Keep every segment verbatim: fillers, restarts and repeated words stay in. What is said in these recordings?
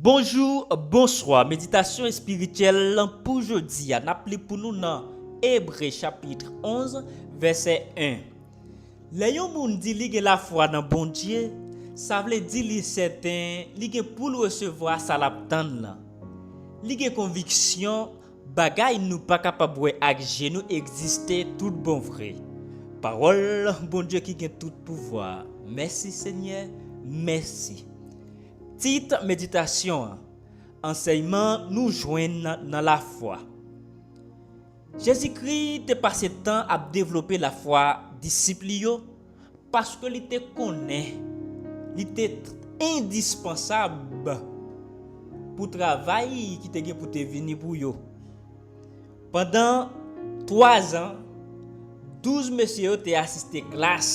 Bonjou, bonswa. Meditasyon espirityèl pou jodi a, n ap li pou nou nan Ebre chapit onz, vèsè en. Lè yon moun di li gen lafwa nan Bondye, sa vle di li sèten li gen pou l resevwa sa l ap tann lan. Li gen konviksyon bagay nou pa kapab wè ak je nou egziste tout bon vre. Pawòl Bondye ki gen tout pouvwa. Mèsi Senyè, mèsi. Tit meditasyon an, ansèyman nou jwenn nan lafwa. Jezikri te pase tan ap devlope lafwa disip li yo paske li te konnen li te endispansab pou travay ki te gen pou te vini pou yo. Pandan twa zan, douz mesye yo te asiste klas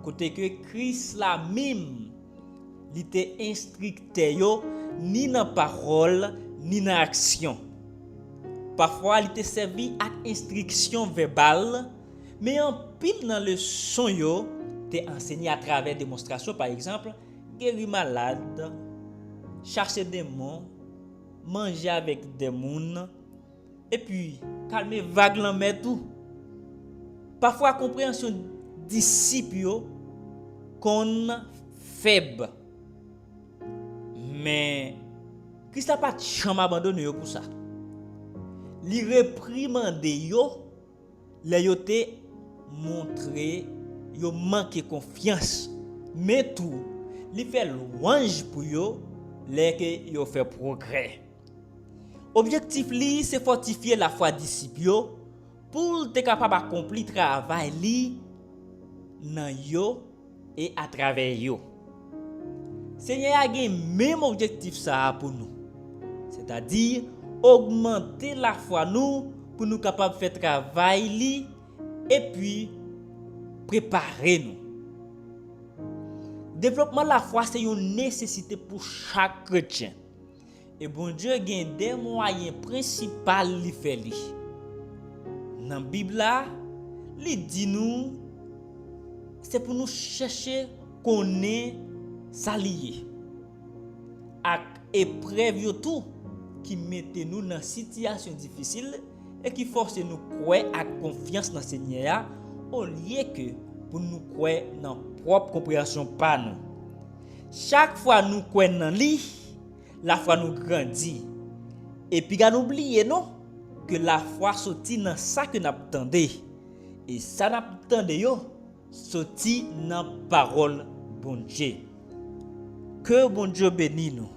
kote ke Kris la menm li te enstriktè yo ni nan pawòl ni nan aksyon. Pafwa li te sèvi ak enstriksyon vèbal, men anpil nan leson yo te ansenye atravè demonstrasyon, pa egzanp, geri malad, chase demon, manje avèk dèmoun, epi kalme vag lanmè tou. Pafwa konpreyansyon disip yo konn fèb. Men, Kris la pa t janm abandone yo pou sa. Li reprimande yo lè yo te montre yo manke konfyans, men tou, li fè lwanj pou yo lè ke yo fè pwogrè. Objektif li se fòtifye lafwa disip yo pou l te kapab akonpli travay li nan yo e atravè yo. Senyè a gen menm objektif sa a pou nou, sètadi ogmante lafwa nou pou nou kapab fè travay li epi prepare nou. Devlopman lafwa se yon nesesite pou chak kretyen. E Bondye gen de mwayen prensipal li fè li. Nan Bib la, li di nou se pou nou chèche konnen sa li ye. Ak eprèv yo tou ki mete nou nan sitiyasyon difisil e ki fòse nou kwè ak konfyans nan Senyè a, olye ke pou nou kwè nan pwòp konpreyansyon pa nou. Chak fwa nou kwè nan li, lafwa nou grandi. E piga nou bliye non, ke lafwa soti nan sa ke n ap tande. E sa n ap tande yo soti nan pawòl Bondye. Ke Bondye beni nou.